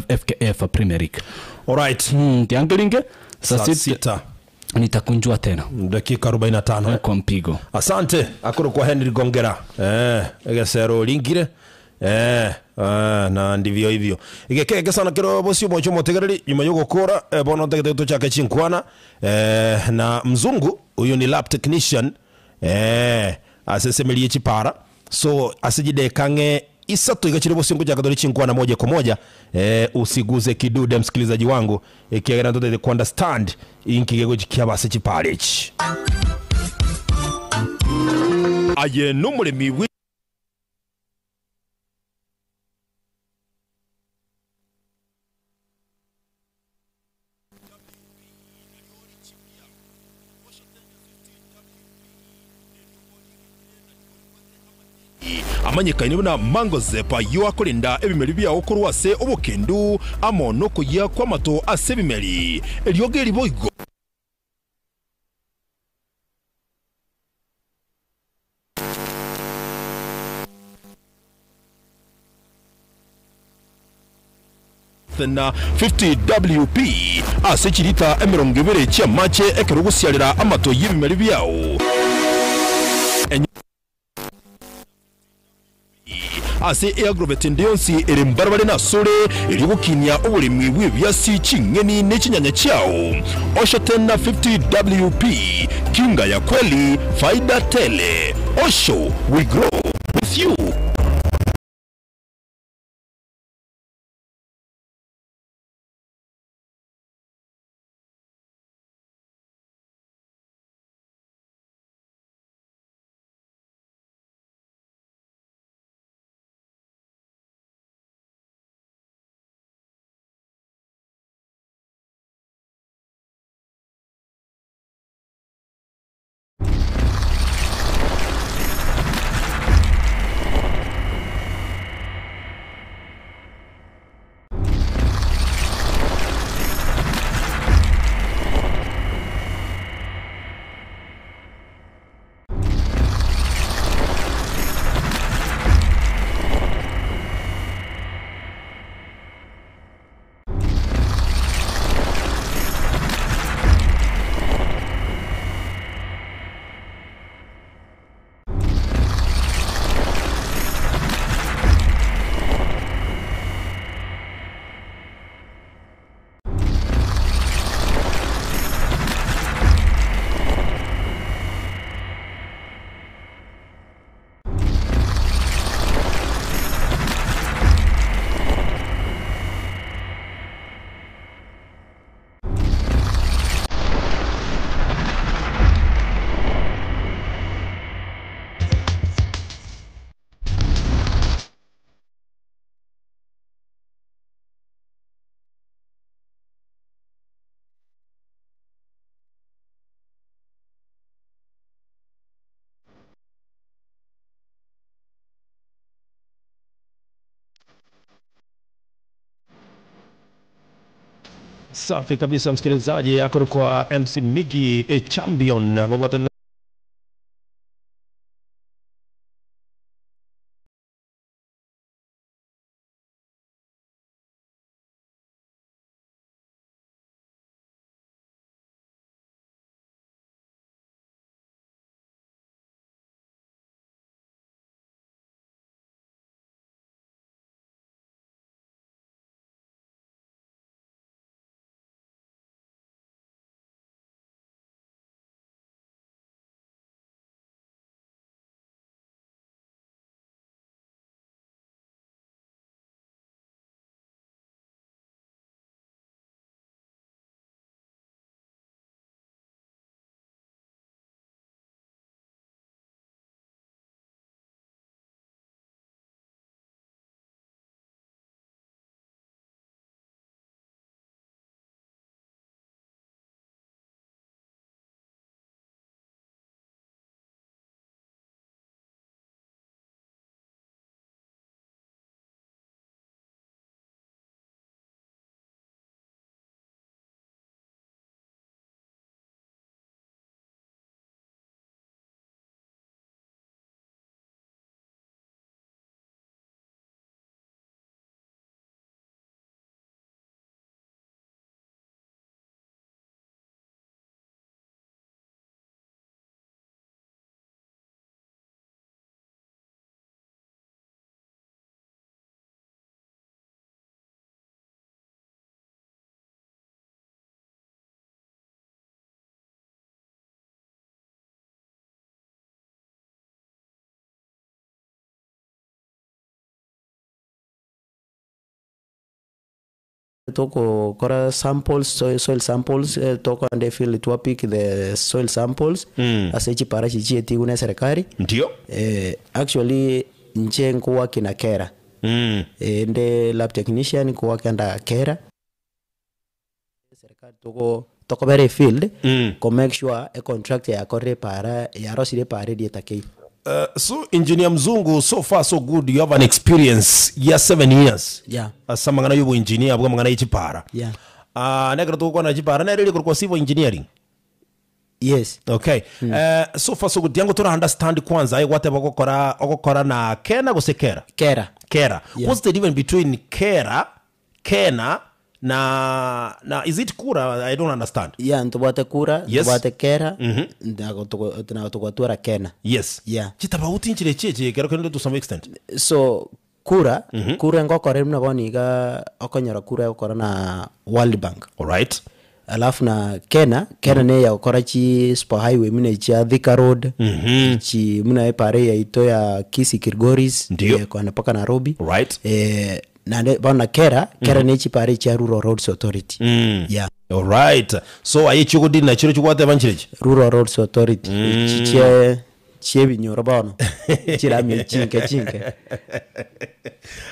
FKF Premier League. Alright. Tiange ringe saa Saa sita sita nitakunjua tena dakika 45 eh? kwa mpigo. Asante akorokwa Henry Gongera egesero ringire na ndivyo hivyo igekege sana kero bosio mocho motegereri nyuma yogokora bono ntegete tochake chinkwana na mzungu huyu ni lab technician asesemerie chipara so asijideka ng'e isato igachire bosio ngochaka tore chinkwana moja kwa moja usiguze kidude msikilizaji wangu ikiagera ntotete ku understand inkigego kiabase chipara echi aye n'omuremi wi amanyikaine buna mango zepa yo akorinda ebimeri biago korwa ase obokendu amo nokoyia kwa amato ase ebimeri eriogo eri boigo na 50 WP ase chirita emerongo ebere chiamache ekero ogosiarera amato y'ebimeri biao ase eagrovet ende yonsi ere mbarabare nasore eri gokinia oboremi bwa ebiasi ching'eni ne chinyanya chiao Osho na 50 WP kinga ya kweli faida tele Osho we grow with you. Safi kabisa msikilizaji, ako kwa MC Miggy Champion. Togokora samples, soil, soil samples, tokogenda efield twa pick the soil samples ase chipara chiria chiaetigwe na eserekari. Ndio. Actually inche nkowork na Kera. Inde lab technician nkowork under Kera. Eserekari togo tokobera efield ko make sure econtractor yakorire epara yarosire epara eria etakeire. So engineer Mzungu so far so good you have an experience ya 7 years Yeah. ase amang'ana ya oboengineer bwa amang'ana ya chipara. Yeah. Ah, nekero togokwana chipara nere ere korokwa civil engineering. Yes. Okay. Eh, so far so good yango tora understand kwanza aye gwateba ogokora ogokora na kena gose kera? Kera. Kera. Yeah. What's the difference between kera, kena na na is it kura? I don't understand. Yeah, ntobwate kura, Yes. ntobwate kera, na togotwara kena. Yes. Yeah. Chitabauti nchire echi echi ekero kende to some extent. So kura, kura ngokora buna bono iga okonyora kura egokora na World Bank. Alright. Alafu na kena, kena neye ya gokora chi super highway buna echi chia Thika Road, chi buna epara eye yaito ya Kisii Kilgoris, Ndio. kogenda mpaka Nairobi. Right. Naende bono na kera, kera ne chipara echi chia Rural Roads Authority. Yeah. Alright. So aye echigodini nachiro chigwateba nchire echi? Rural Roads Authority. Echi chie chiebinyoro bono chiramia chinke chinke.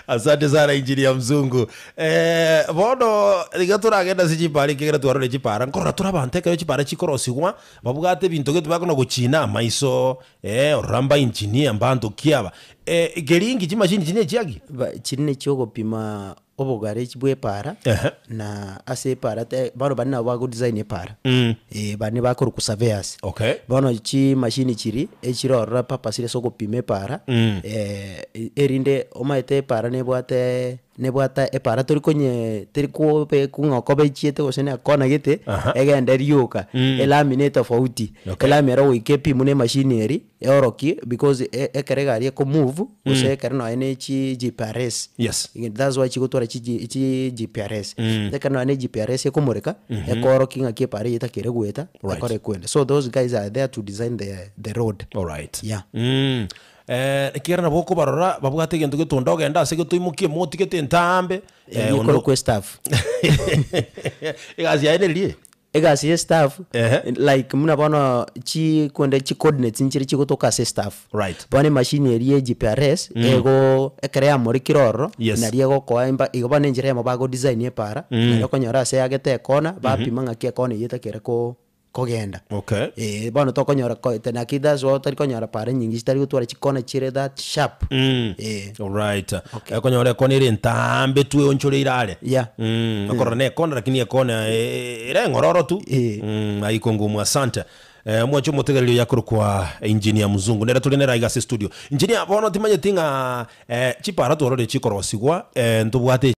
Asante sana engineer Mzungu. Eh, bono iga toragenda ase chipara ekiagera twarorire chipara nkorora tore abanto ekero chipara chikorosigwa babwate ebinto gete bakona gochina amaiso eh, orora mba engineer mbanto ki aba. Eh, keri chimashini chine echiaki? Ba chiri nechiogopima Obogare bw'epaara, Ehe. na ase epaara te bono baria nabo bago design epaara, eh, baria bakorokwa surveyors. Okay. Bono chimashini chiria, echire ororo purpose ase ogopima epaara, erinde omanyete epaara nebwate nebwate epaara tori konye teri kobe ng'a okoba echiete gose na ekona gete, egende rioka, elami ne etofauti. Okay. Elami ero goika epimwe na emashini eria, eorokie because ekero egari eko move, gose ekero nonye ne chi GPRS. Yes. That's why chigotwara chi chi GPRS. Ekero nonye ne GPRS ekomoreka, ekoorokia ng'aki epara eye etakere goeta, Right. ekore kwenda. So those guys are there to design the the road. Alright. Yeah. Mm. Eh, ekiagera nabo okobarora babwate egento getunda ogende ase getoimokie emoti gete entambe. Eh, ono- ekorokwa estaff. Egasi yaye neririe? Egasi ya estaff, Ehe. like buna bono chi kwende chi coordinates nchire chigotoka ase estaff. Right. Bono emashini eria ya GPRS, ego ekero yamorikire ororo, Yes. nari egokoa emba igo bono enchera eyemo bago design epara, naende okonyora ase eagete ekona, bapima ng'aki ekona eywo etakere ko kogenda. Okay. Eh, bono tokonyora ko naki that's why otari konyora para enyingi chitari gotwara chikona chire that sharp. Eh. Alright. Okonyora ekona ere entambe tu eonchoreire are. Yeah. Mm, okorora na ekona lakini ekona eh, ere eng'ororo tu. Eh. Mm, aiko ngumu asante. Eh, mwanche omotegereri oyo akorokwa engineer Mzungu nere tore nere aiga ase studio. Engineer bono timanyeti ng'a eh, chipara twarorire chikorosigwa eh, ntobwate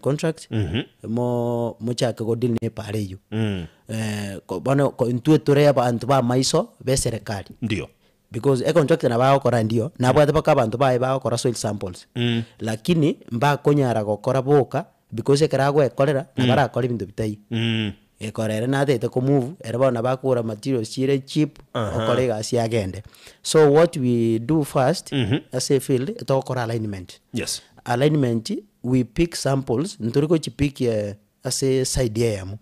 contract, mo mochake go deal na epara eywo. Ko bono ko intwe tore abanto ba amaiso ba eserekari. Ndio. Because econtractor nabo agokora ndio, nabwate mpaka abanto baye bagokora soil samples, lakini mbakonyara gokora boka because ekero agoekorera nabo arakore ebinto bitaiyo. Gekora ere natagete ko move, ere bono nabo akogora materials chire cheap, okora egasi agende. So what we do first, ase efield, togokora alignment. Yes. Alignment, we pick samples, ntori gochipick ase eside eyemo,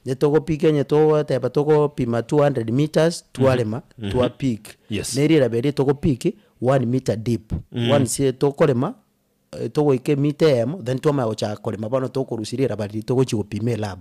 netogopick onye togoteba togopima 200 meters, twarema, twapick. Yes. Na eriraba erio togopick, one meter deep, once tokorema, togoika emita eyemo, then twamanya gochaka korema bono tokorusia riraba riria togochia gopima elab.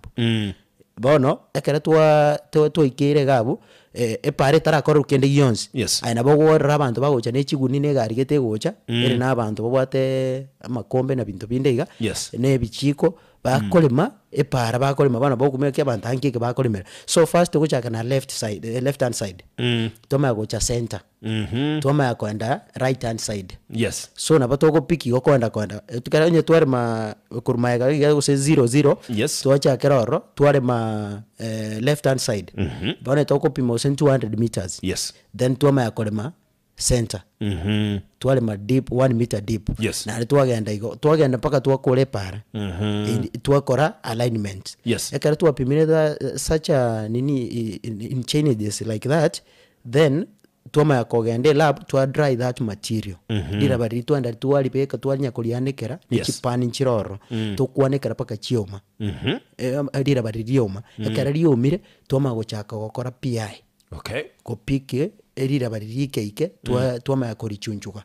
Bono, ekero twa twa twaikeire iga abwo, epara etarakorerwa kende gionsi, Yes. aye nabo okorora abanto bagocha na echiguni na egari gete egocha, ere na abanto babwate amakombe na binto binde iga, Yes. na ebichiko, bakorema epara bakorema bono bokumia ki abanto aa nki eke bakoremera. So first togochaka na left side left hand side, twamanya gocha center, twamanya koenda right hand side. Yes. So nabo togopiki igo koenda koenda, ekero onye twarema korwa magega iga gose zero zero, Yes. twachakera ororo, twarema left hand side, bono togopima gose 200 meters, Yes. then twamanya korema center, twarema deep, one meter deep, Yes. naende twagenda igo, twagenda mpaka twakora epara, Indi- twakora alignment. Yes. Ekero twapimire tha such a nini in changes like that, then twamanya kogenda elab twa dry that material riraba riria twenda twaribeka twarinya korianekera ne Yes. chipani nchire ororo tokwanekera mpaka chioma riraba riria rioma ekero riomire twamanya gochaka gokora PI Okay. gopick eriraba riria ike ike twa twamanya korichunchuga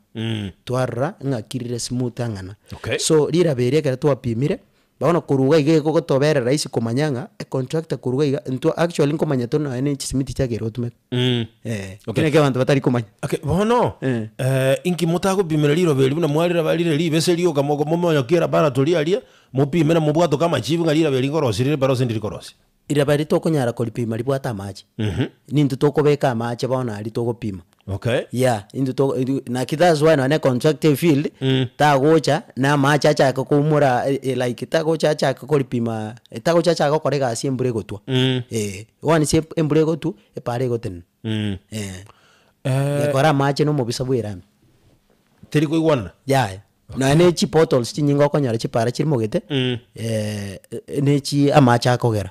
twarora ng'aki rire smooth ang'ana Okay. so riraba eria ekero twapimire bono korwa iga iga egotoberera rahisi komanya ng'a econtractor korwa iga iga intwe actually nkomanya tore nonya na echisimiti chiakeire gotumeka eh, Okay. ekio nekio abanto batari komanya. Okay, bono Eh. inki motagopimera riroba eri buna mwarira rire ribese rioka moko momonyokie laboratory aria mopime na mobwatoke amachibu ng'a riraba eri nkorosia rire bara gose ndiri korosia. Riraba eri tokonyara koripima ribwate amache, nintwe tokobeka amache bono aria togopima. Okay. Yeah, intwe to naki that's why nonya contractor efield, tagocha na amache achake koumora like tagocha achake koripima, tagocha achake gokora egasi embura egotwa, eh. Bono ase embura egotwa, epara egotenena, eh. Gekora amache na omobisa bwa erami. Teri koigwanana? Yaya, nonya na chipotholes chinyinge okonyora chipara chirimogete, ne chi amache akogera.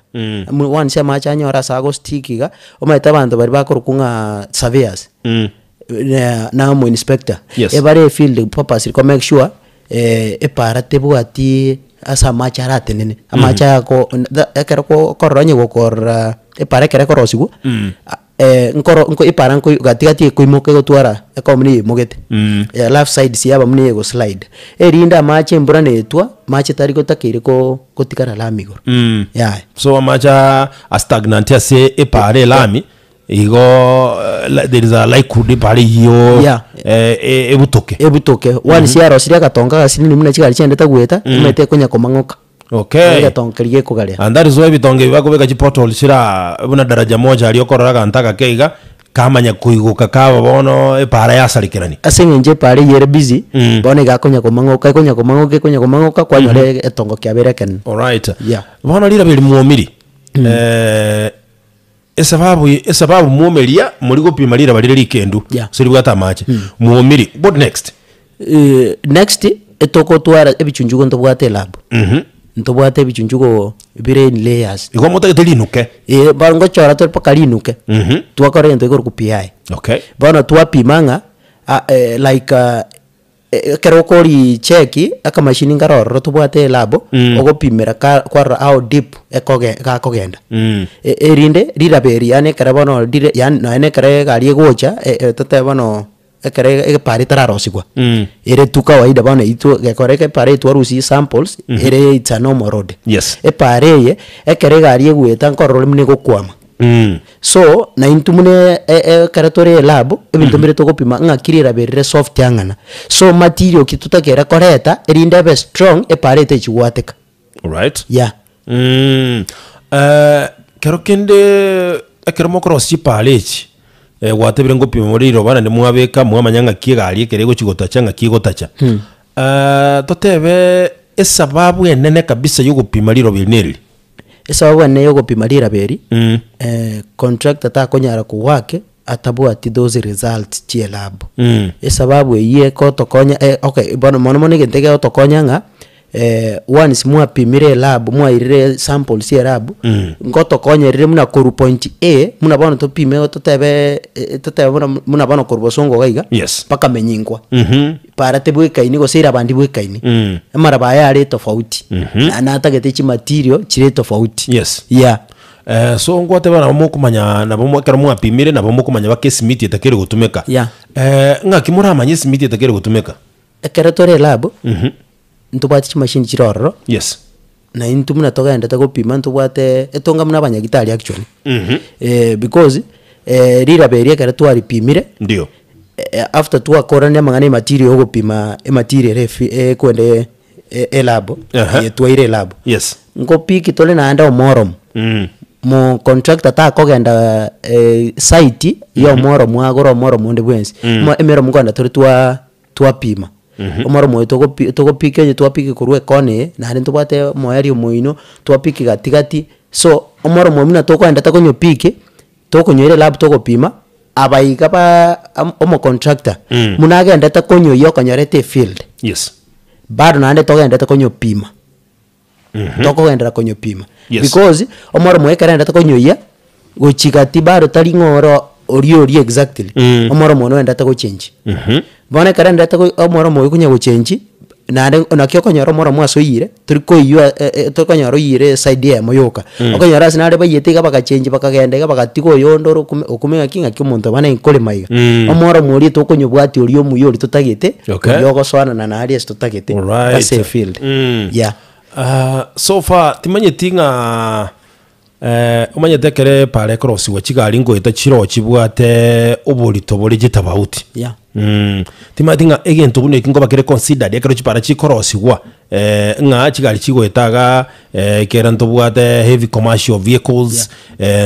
Once amache anyore ase agostick iga, omanyete abanto baria bakorokwa ng'a surveyors, na na omo inspector, Yes. ebare efield purposely ko make sure epara tebwati ase amache aratenene, amache aya ako ekero okorora onye gokorora epara ekero ekorosiwa. Nkoro nko epara nko gati gati ekoimoka egotwara ekoba buna eimogete, alafu sides yaba buna egoslide, erinde amache embura netwa, mache tari gotakeire ko gotigara lami igoro, yaya. So amache aa astagnant ase epara elami, igo there is a likelihood epara eyio Yeah. ebutoke. Ebutoke, once yarosirie agatongo agasinini buna chigari chiaendete goeta, omanyete ekonya komang'oka. Okay. Egetongo keria gekogarea. And that is why ebitongo ebi bakobeka chipothole chira buna daraja moja aria okorora aganto agake iga, kamanya koigoka kaba bono epara yasarekerania. Ase eng'encho epara eyio ere busy, bono iga akonya komang'oka ekonya komang'oka ekonya komang'oka kwanyora egetongo kiabeire ekenene. Alright. Yeah. Bono riraba eri mwomiri, esababu esababu mwomeria mori gopima riraba rire rikendu, Yeah. gose ribwate amache, mwomiri, what next? Next, etogotwara ebichunchugo ntobwate elab, ntobwate ebichunchugo bire in layers. Igo motagete rinuke? Eh, bono ngochora tore mpaka rinuke, twakora egento gekorokwa PI. Okay. Bono twapima ng'a like ekero okoricheki, akamachine nkare ororo tobwate elab, ogopimera ka kwarora how deep ekoge gakogenda. Erinde riraba eri yaani ekero bono rire yaani nonya na ekero egari egocha totebe bono ekero epara etararosigwa, ere tu kawaida bono intwe gekora epara eye twarusia samples, ere it's a normal road. Yes. Epara eye, ekero egari egoeta nkorora ore buna egokwama. So, naintwe buna ekero tore elab, ebinto mbire togopima ng'aki riraba eri rire soft ang'ana. So material ki totakeire koreta, erinde ebe strong, epara etechi goateka. Alright. Yeah. Kero kende ekero mokorosia chipara echi, gwatebire ngopima more riroba naende mwabeka mwamanya ng'aki egari ekere egochi gotacha ng'aki egotacha. Totebe. Esababu enene kabisa yogopima riroba eri nereri? Esababu enene yogopima riraba eri, contractor takonyara kogoaka atabwati those results chie elab. Esababu eywo egotokonya okay bono mono mono egento egegotokonya ng'a once mwapimire elab mwairire samples chia elab, ngotokonya rire buna korwa point A, buna bono topime totebe totebe buna buna bono korwa bosongo iga iga, Yes. mpaka menyinkwa. Para tebwekaini gose iraba ndibwekaini, amaraba aya are tofauti, na natagete chimaterial chire tofauti. Yes. Yeah. So ngwateba nabo mokomanya nabo mo ekero mwapimire nabo mokomanya baka esimiti etakeri gotumeka. Yeah. Ng'aki moramanye esimiti etakeri gotumeka? Ekero tore elab, ntobwate chimashini chire ororo, Yes. na intwe buna togendete gopima ntobwate etonga buna abanyagitari actually. Because, riraba erio ekero twaripimire, Ndio. after twakorania amang'ana ematerial ya ogopima ematerial ere efi ekwenda elab, Aha. eye twaire elab. Yes. Ngopiki tore naende omoromo, mo contractor takogenda site ya omoromo agore omoromo onde bwensi, mo emeromo nkogenda tore twa twapima. Omoromo oyo togopi togopika onye twapika korwa ekona eye, naende ntobwate omoerio omoino, twapiki gatigati, so omoromo oywo buna tokoendete konyopiki, tokonyoira elab togopima, aba iga ba am omocontractor, buna agendete konyoiyia okonyorete efield, Yes. bado naende togendete konyopima. Tokogenderera konyopima. Yes. Because, omoromo oyo ekero aendete konyoiyia, gochia gati bado tari ng'a oro oria oria exactly, omoromo one oendete gochengi. Bono ekero aendete go omoromo oyo konya gochengi, naende naki okonyora omoromo ase oyire, tori koiywa tokonyora oyire eside eyemo yoka. Okonyora ase nare baiyete iga bagachengi bakagenda iga bagatiga oyonde ore okume okume ng'aki ng'aki omonto bono nkorema iga. Omoromo oria tokonyobwatia oria omuya oria totagete, Okay. oria ogosoanana na aria ase totagete, Alright. ase efield. Yeah. Ah, so far timanyeti ng'a omanyete ekero epara ekorosiwa chigari ngoeta chiroo chibwate oborito bore chitabauti. Yeah. Timanyeti ng'a egento buna eki nkoba kere considered ekero chipara chikorosiwa ng'a chigari chigoeta igaa ekero ntobwate heavy commercial vehicles,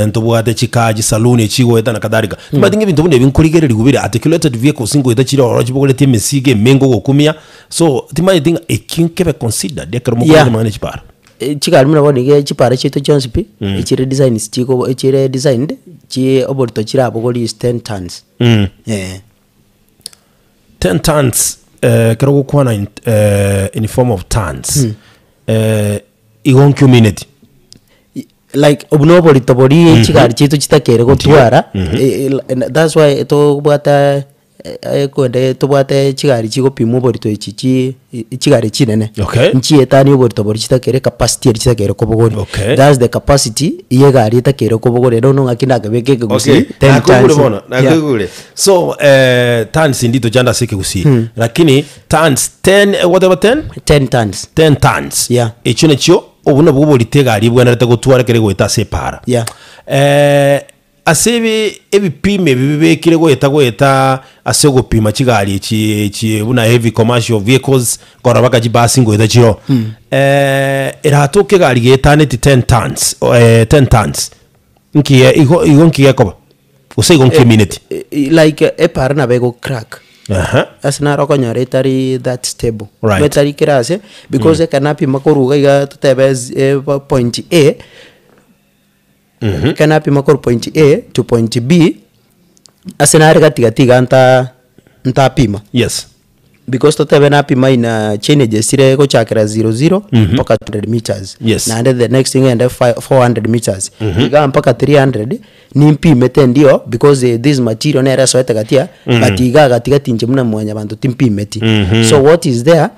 ntobwate chikaa chisaloon echigoeta na kadhalika. Timanyeti ng'a ebinto buna ebi nkorigereriwa bire articulated vehicles ngoeta chire ororo chibogoretie emesigo emenge ogokumia, so timanyeti ng'a eki nkebe considered ekero Yeah. mokorora amang'ana ya chipara. Chigari buna bono iga chipara chiaito chionsi pi, echire designs chiko echire designed, chi oborito chirabogorie is ten tons. Eh. Ten tons ekero ogokwana in in form of tons igo nkiumineti? Like obwo na oborito boria chigari chiaito chitakere gotwara, that's why tobwate ekwende tobwate chigari chigopimwa oborito echi chi chigari chinene. Okay. Nchietanie oborito boria chitakere ecapacity eria chitakere kobogoria. Okay. That's the capacity ya egari etakere kobogoria. I don't know ng'aki ndakebeke ekegusii Okay, ten nakoigure tons. bono, Yeah. nakoigure. So tons ndito chande ase ekegusii, lakini tons ten whatever ten? Ten tons. Ten tons. Yeah. Echio nachio obwo nabwo oborito egari ebwenerete gotwara ekero egoeta ase epara. Yeah. Ase ebi ebipimo ebi bibekire goeta goeta ase ogopima chigari echi echi buna heavy commercial vehicles, nkorora mpaka chibasi ngoeta chiroo. Eratoke egari geetaneti ten tons ten tons, nki igo igo nki gekoba? Gose igo nki emineti? Like epara nabo ego crack. Aha. Ase naro okonyora etari that stable. Right. Etari kera ase, because ekero napima korwa iga iga totebe ase point A, Ekero napima korwa point A to point B, ase nare gati gati iga nta ntapima. Yes. Because totebe napima ina chainages chire gochakera zero zero mpaka 200 meters. Yes. Naende the next ng'ende fi 400 meters. Igaa mpaka 300, nimpimete ndio because eh, this material nere esoete gati aa, but igaa gati gati inche buna mwanyabanto timpimeti. So what is there,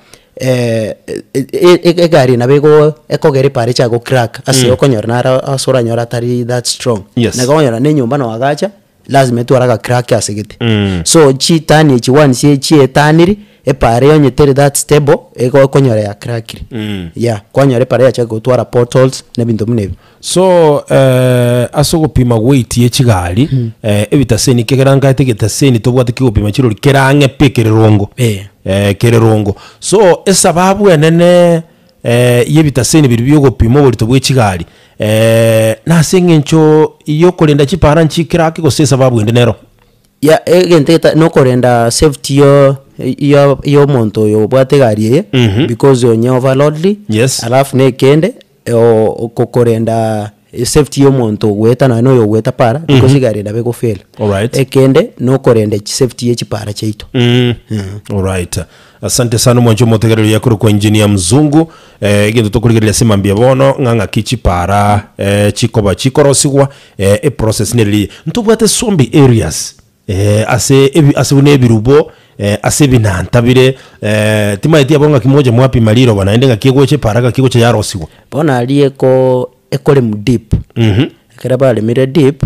Egari nabo ego ekogera epara echaye go crack ase okonyora naro ase oranyore atari that strong. Yes. Na okonyora na enyomba noagacha, lazima etware aga crack ase gete. So chitani echi once e chietaniri, epara onye teri that stable, igo okonyora ya crackire. Yeah, kwanyora epara yachaka gotwara potholes, na ebinto buna ebio. So ase ogopima weight ye chigari, ebitaseni ekegera nkaete egetaseni tobwate kegopima chirori kere ang'e pi ekererongo. Eh. Kererongo. So esababu enene ye ebitaseni biria bia ogopima oborito bwe chigari, nase eng'encho yokorenda chipara nchikere ake gose esababu ende nero? Ya egento egeta nokorenda safety yo ya ya omonto oyo obwate egari eye, because onye overloaded, Yes. alafu na ekende okokorenda esafety ya omonto ogoeta nonya na oyo ogoeta para, because egari eye nabo egofail. Alright. Ekende, nokorenda chisafety ya chipara chiaito. Alright. Asante sana omwancho omotegereri akorokwa engineer Mzungu. Eh, egento tokorigereria ase mambia bono ng'a ng'aki chipara eh, chikoba chikorosigwa eh, eprocess nere riria. Ntobwate swambi areas eh, ase ebi ase buna ebirubo eh, ase ebinanta bire eh, timaeti abwo ng'aki moche mwapima riroba naende ng'aki egocha epara ng'aki egocha yarosiwa. Bono aria eko ekoremwa deep, ekero baremire deep,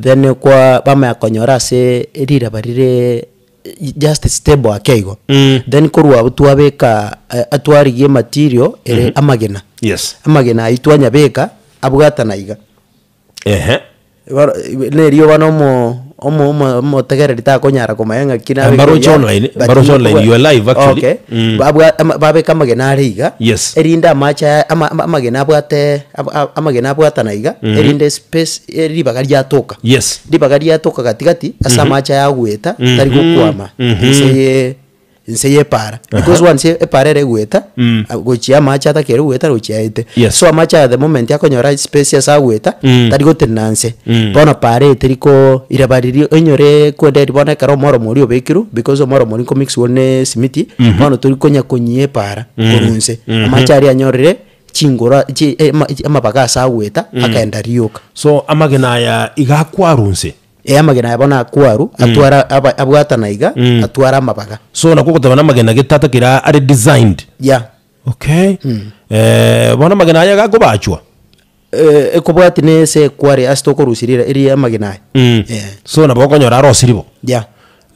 then kwa bamanya konyora ase riraba rire just stable ake igo. Then korwa abwo twabeka twarigia ematerial ere amagena. Yes. Amagena aywo twanyabeka abwatana iga. Ehe. Bono nerioba na omo omo omo omotegereri takonyara komanya ng'aki nabeke Mbaroche buya, online, but mbaroche online, you are live actually. Okay. Babwa ama babeka amagena are iga, Yes. erinde amache aya ama ama amagena abwate aba a amagena abwatana iga, erinde space ribaga riatoka. Yes. Ribaga riatoka gatigati, ase amache aya agoeta, tari gokwama inse ye inse ye epara. Because once epara ere egoeta, gochia amache atakere goeta gochia aete. Yes. So amache aya the moment akonyora space ase agoeta, tari gotenena nse. Bono para eye teri ko iraba riria oinyore kwenda eri bono ekero omoromo oria obekirwe, because omoromo oria nkomixigwa ore na esimiti, bono tori konya konyia epara korwa nse. Amache aria anyorire chingoro chi amabaga ase agoeta, akaenda rioka. So amagena aya iga akwarwa nse. Eh, amagena aya bono akwarwa, atwara aba abwatana iga, atware amabaga. So nakwo ogoteba na amagena gete atakire are designed. Yeah. Okay. Eh, bono amagena aya gakobachwa. Eh, ekobwati na ase ekware ase tokorusia rira eria amagena aya. Eh. So nabo okonyora arosiri bo. Yeah.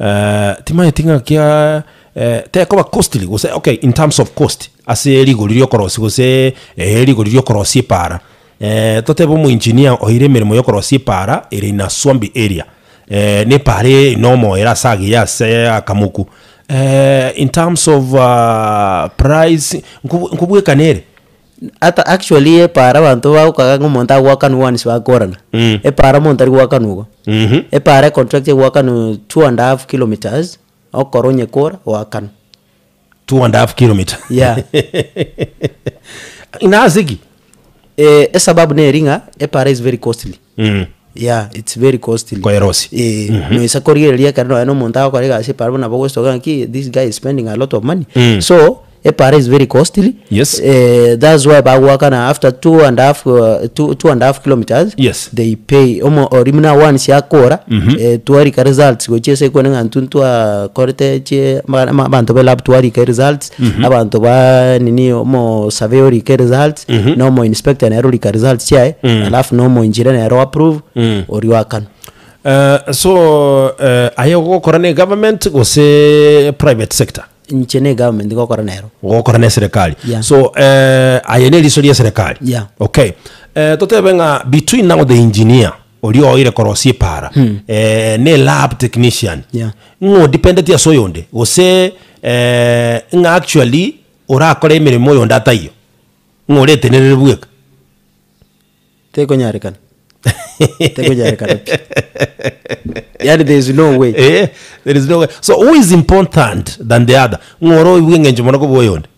Eh, timanyeti ng'aki aa eh, tekoba costly gose okay in terms of cost ase rigori riokorosia gose eh rigori riokorosia epara. Totebe omoengineer oire emeremo yokorosia epara ere in a swampy area, na epara eye nomoyo ere ase agiya ase akamoku. In terms of price nkobu nkobwekana ere? Ata actually epara abanto bagokaga ng'a omonto agoakanwa once bakorana, epara omonto tari goakanwa igo. Epara econtract egoakanwa two and half kilometres, okora onyekora oakanwe. Two and half kilometer. Yeah. Nase ki? Eh, esababu neri ng'a epara is very costly. Yeah, it's very costly. Koerosia. Eh, noisa korigereria ekero nonya na omonto agokora egasi epara buna bogosoka ng'aki this guy is spending a lot of money. So, epara is very costly. Yes. Eh, that's why bagoakana after two and a half two, two and a half kilometers. Yes. They pay omo ori buna once akora eh, twarika results gochia ase ekwane ng'a intwe ntwakorete chie ma- ma- abanto ba elab twarika results abanto ba nini omo surveyor orike results na omo inspector nere orika results chiaye alafu na omo engineer nere o approve oria oakanwa. So aye ogokora na egovernment gose private sector? Inche ne egovernment ngokora nero. Ogokora na eserekari. Yeah. So aye ne eriso ria eserekari. Yeah. Okay. Totebe ng'a between now the engineer oria oire korosia epara eh, ne lab technician Yeah. ng'o odependeti ase oyonde gose eh, ng'a actually orakore emeremo oyonde ataiyo ng'o oretenerere bweka. Tekonyarekana, tekonyarekana pi. Yaani there is no way. Eh, there is no way. So who is important than the other? Ng'o ore oibwe eng'encho mono kobua oyonde?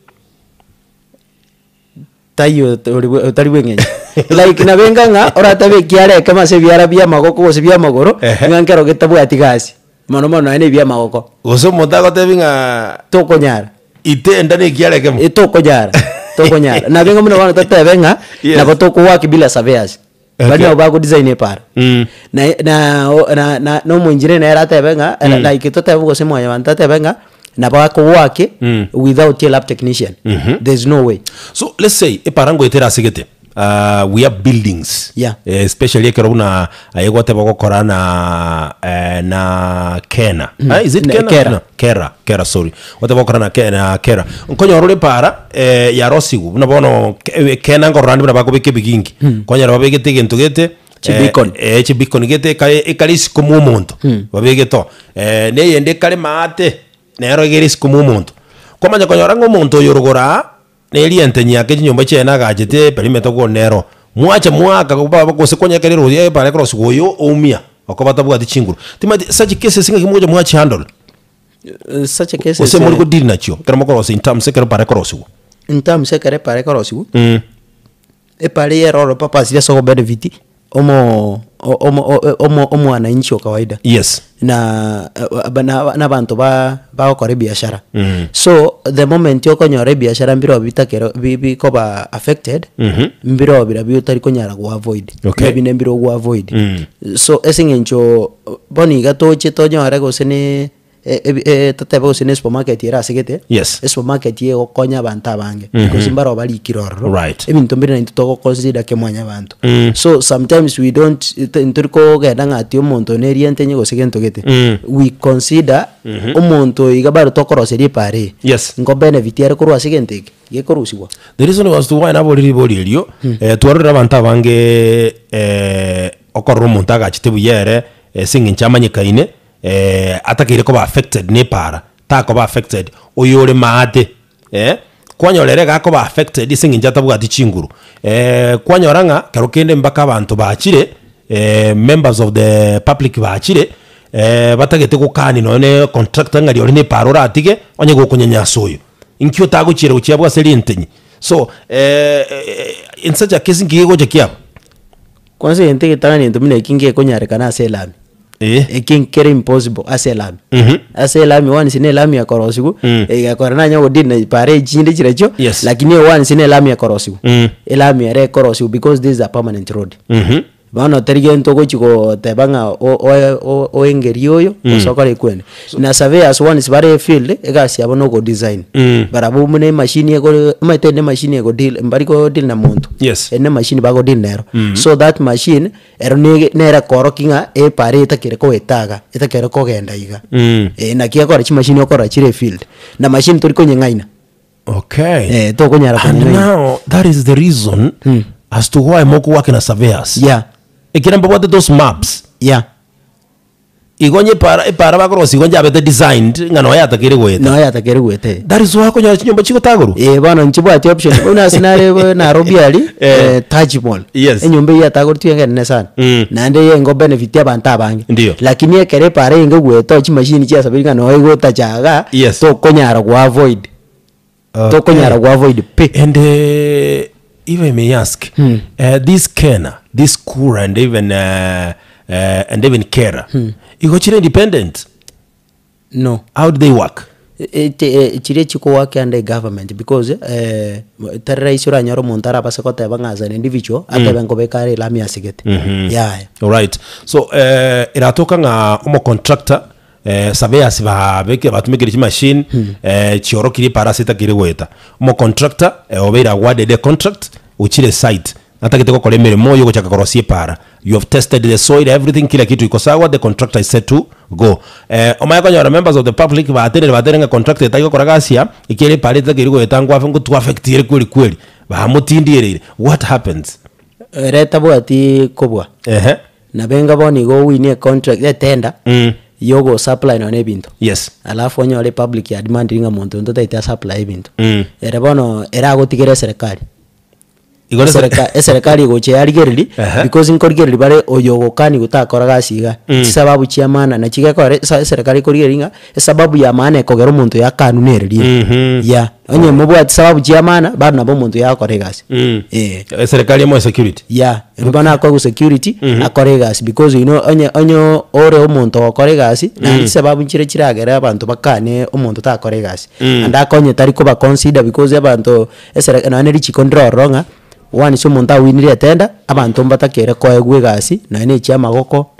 Taiyo ori bwe- otari bweng'encho like nabo enga ng'a oratabe ekiara ekemo ase ebiara bia amagoko gose bia amagoro Ehe. ng'a nkero getabwati gasi mono mono nonya na ebia amagoko Gose omonto agotebi ng'a tokonyara ite enda na ekiara ekemo. Eh, tokonyara tokonyara nabo enga buna bono totebe ng'a Yes. nabo tokowaki bila surveyors Okay. baria nabo bagodesign epara Mm. Na na na na na omoengineer nere atebe ng'a like totebe gose mwanyabanto atebe ng'a nabo akowaki without a lab technician there is no way. So let's say epara ngoetera ase gete we have buildings Yeah. eh, especially ekero buna aye gwateba ogokora na eh, na kena Ah, is it Ne- kena? Kera. No, kera kera sorry gwateba gokora na ke- na kera nkonyora ore epara eh, yarosiwu buna bono ke- kena nkorora naende buna bakobeka ebigingi konyora babegete egento gete Chibeacon. Eh, eh, chibeacon gete ekare ekare isiko mwa omonto babegete oo eh, na eyende ekare maate nero egere isiko mwa omonto. Kwamanya konyora ng'a omonto oyo rogoro aa, na eriente nyiake chinyomba chiaye nagachete perimeter obwo nero, mwacha mwaaka gose konya ekero erosia epara ekorosigwa oyo oumia. Okoba tabwati chinguru. Timanyeti such cases ng'aki mogocha mwachihandle? Such a cases Gose mori go deal nachio ekero mokorosia in terms ekero epara ekorosiwa? In terms ekero epara ekorosiwa, epara eye ero oro purpose ase ogobenefit omo omo omo omwananchi o kawaida. Yes. Na na abanto ba bagokora ebiashara. So the moment okonyora ebiashara mbirobio bitakero bi bikoba affected, mbirobio biria otari konyara go avoid. Okay. Ebinde mbire ogo avoid. So ase eng'encho bono iga toche tonyore gose ne totebe gose ne supermarket ere ase gete, Yes. esupermarket eye egokonya abanto abange, because mbaro barikire ororo, Right. ebinto mbire naintwe togo consider kemwanyabanto. So sometimes we don't ntori kogenda ng'a ati omonto neriente enye gose gento gete, we consider omonto oyo iga bado tokoroseria epara eye, Yes. nko benefit are korwa ase egento eke gekorusiwa. The reason was to why naborire ribori erio, twarorire abanto abange okorora omonto agachete buya ere, ase eng'encho amanyekaine, atakeire koba affected na epara, takoba affected, oyore maate kwanyora ere iga akoba affected ase eng'encho atabwati chinguru, kwanyora ng'a kero kende mpaka abanto bachire members of the public bachire, batagete gokani nonye na econtractor ng'a rirorio na epara oratige, onye gokonyanyasa oyo. Inki otagochiera gochia abwo ase rintenyi? So in such a case nki gegocha kiaba? Kwanza egento egetang'ani egento buna eki ngekonyarekana ase elami. Eh. Eki nkere impossible ase elami. Ase elami once na elami ekorosiwa, egakora nanye ogodeal na para echinde chirochio, Yes. lakini once na elami ekorosiwa, elami ere ekorosiwa because this is a permanent road. Bono teri gento ogochi goteba ng'a o- oe o- oengerie oyo, gose okore ekwende. Na surveyors once bare efield, egasi yabo na ogodesign. Barabwo buna emachine ego omanyete ere nemachine egodeal mbari kodeal na monto. Yes. Ere nemachine bagodeal nero. So that machine, ero nege nere ekorokia ng'a epara eye etakere koeta iga, etakere kogenda iga. Eh naki ekora chimachine okorora chire efield. Na machine tori konyeng'aina. Okay. Eh, tokonyara And konyeng'aina. now that is the reason as to why mokowaka na surveyors. Yeah. Ekero mbabwate those maps. Yeah. Igo onye epara epara bakorosia igo njabete designed ng'a noyo yatakeire goeta. Noyo yatakeire goeta eh. That is why okonyora chinyomba chigotagorwa. Eh, bono nchibwati option buna ase nare bo Nairobi aria Eh. eh, Taj Mall. Yes. Enyomba eywo yatagoretiwe engenene sana. Naende eye engo benefit abanto abange. Ndio. Lakini ekero epara eye goeta chimashini chiasabire ng'a noyo egotacha igaa, Yes. tokonyara go avoid. Tokonyara go avoid pi. And if I may ask, this Kena, this Kura and even and even Kera, igo chire independent? No. How do they work? Chiria chikowork under government because tari rahisi oranyore omonto arabase goteba ng'a as an individual atebe nkobeka are elami asigete. Yaya. Alright. So eratoka ng'a omocontractor surveyors babekire batumekire chimachine chiorokirie epara ase etakeire goeta. Omocontractor obeire awarded a contract ochire site atagete gokora emeremo yogochaka korosia epara. You have tested the soil everything kila kitu iko sawa the contractor is set to go. Omanye konyora members of the public batenire batenire ng'a contractor etari gokora gasi aa ekiagera epara etakeire goeta ngwafe ngotwaffectire kweri kweri bamotindiereire what happens? Ere tabwati kobua. Ehe. Nabo enga bono igo owinie econtract etender yogo supply nonye na ebinto. Yes. Alafu onyore epublic ya demandire ng'a monto onde otaete asupply ebinto. Ere bono ere agotigera eserekari. Igo nese- Esereka- eserekari egocha yarigereria Ehe. because nkorigereria bare oyo ogokani gotakora gasi iga. Chisababu chia maana nachi gekogera esa eserekari ekorigereria ng'a esababu ya maana ekogera omonto oyo akanwe nere riria. Yeah. Onye mobwati sababu chia maana bado nabo omonto oyo agokora egasi. Eh. Eserekari emoe security. Yeah, ero bono akoegwa security, akore egasi because you know onye onye ore omonto ogokora egasi, naende chisababu nchire chiragere abanto bakane omonto takora egasi. Naende akonye tari koba consider because abanto esere nonye na richiko ndire ororo ng'a, once omonto awinire etender, abanto mbatakere koegwa egasi nonye na echia amagoko,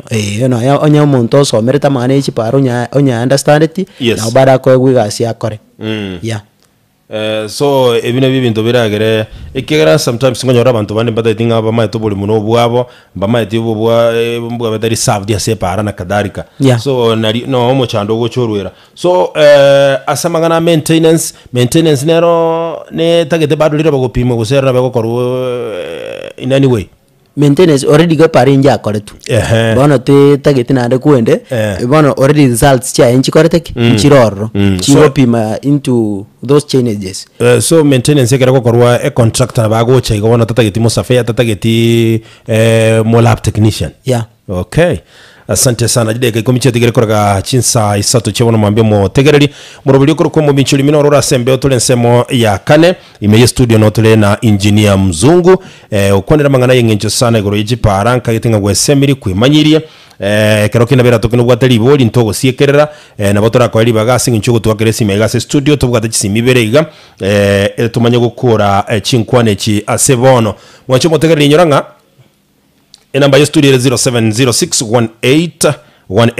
eh, nonye onye omonto osomerete amang'ana ya chipara onya onya understandeti, Yes. nabo bado akoegwa egasi akore, yeah. So ebi nabio ebinto biragere, ekiagera sometimes nkonyora abanto bande mbataeti ng'a bamaete oborimo na obwabo, mbamaeti obo bwa mbwabete reserved ase epaara na kadhalika. Yeah. So nari no omochando ogochorwera. So ase amang'ana a maintenance, maintenance nero netagete bado riroba gopimwa gose ero nabo egokorwa in any way. Maintenance already igo epara inche akoretwe. Ehe. Bono tetageti naende kwende, Eh. bono already results chiaye nchikorete ki? Nchire ororo. Chigopima into those changes. Eh, so maintenance ekero egokorwa econtractor nabo agocha igo bono tatageti mosurveyor tatageti eh, molab technician. Yeah. Okay. Asante sana chidakika ikomi chiatigere korega chinsa isato chia bono mwambia omotegereri moroberi okorokwa omominchori mino orore ase embeo tore ensemo ya kane ime ye studio no tore na engineer mzungu eh, okwanera amang'ana y'eng'encho sana igoro ye chipara nkagete ng'a gwesemiri kwemanyirie eh, ekero kende beratoke nobwate ribori ntogosiekerera eh, nabo torakoe ribaga ase eng'encho ogotwakera esimi iga ase studio tobwate chisimi ibere iga eh, tomanye gokora eh, chinkwana echi ase bono mwanche omotegereri inyora ng'a Enamba ye studio ere 0706181822 eh,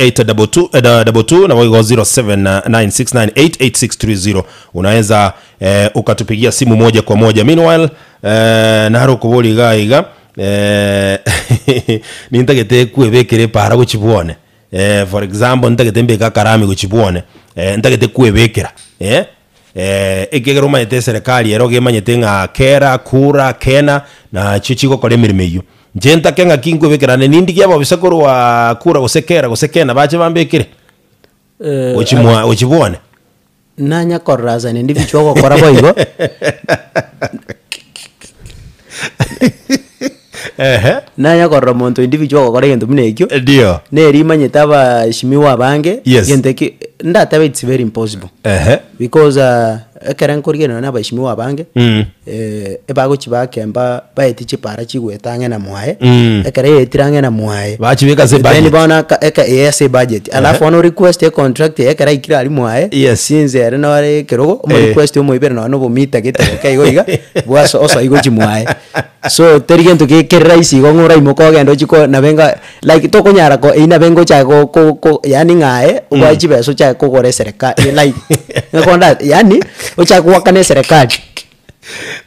22 nabo igo 0796988630 unaweza eh, ukatupigia simu moja kwa moja meanwhile eh, naro okobori iga iga eh, nintagete kwebekera epara gochi bwone eh, for example ntagete mbeke akarami gochi bwone eh, ntagete kwebekera eh, Ekiagera omanyete eserekari ero gemanyete ng'a kera, kura, kena, nachio chigokora emeremo eyio. Inche ntake ng'aki nkwebekerane nindigie ababisa korwa kura gose kera gose kena bache bambekere gochia mwa gochia bwane. Nanya korora ase nindi bichwa ogokora boigo. Ehe. Nanya korora omonto individual ogokora egento buna ekio, Ndio. nere imanyete abaheshimiwa abange, Yes. egento eki ndatebe it's very impossible. Ehe. Because ekere nkorigereria na abaheshimiwa abange, Mm. ebagochi bakemba baeti chipara chigweta ang'e na mwaye, Mm. ekere yaetire ang'e na mwaye, Bachibeka ase then ebudget. bono aka eke eh ase ebudget, alafu bono orequest econtract eye ekero aikire aria mwaye, Yes. since ere nore ekerogo, omorequest omoibere nonye na obomita gete boke igo iga, bwaso osoi gochia mwaye. So teri gento ke kere rahisi igo ng'a oraimoke ogende ochie ko nabe nga like tokonyara ko eywo nabe ngochake ko ko ko yaani ng'a aye obwate chibesa ochake kogora eserekari like ngekonda yaani ochake goakana eserekari.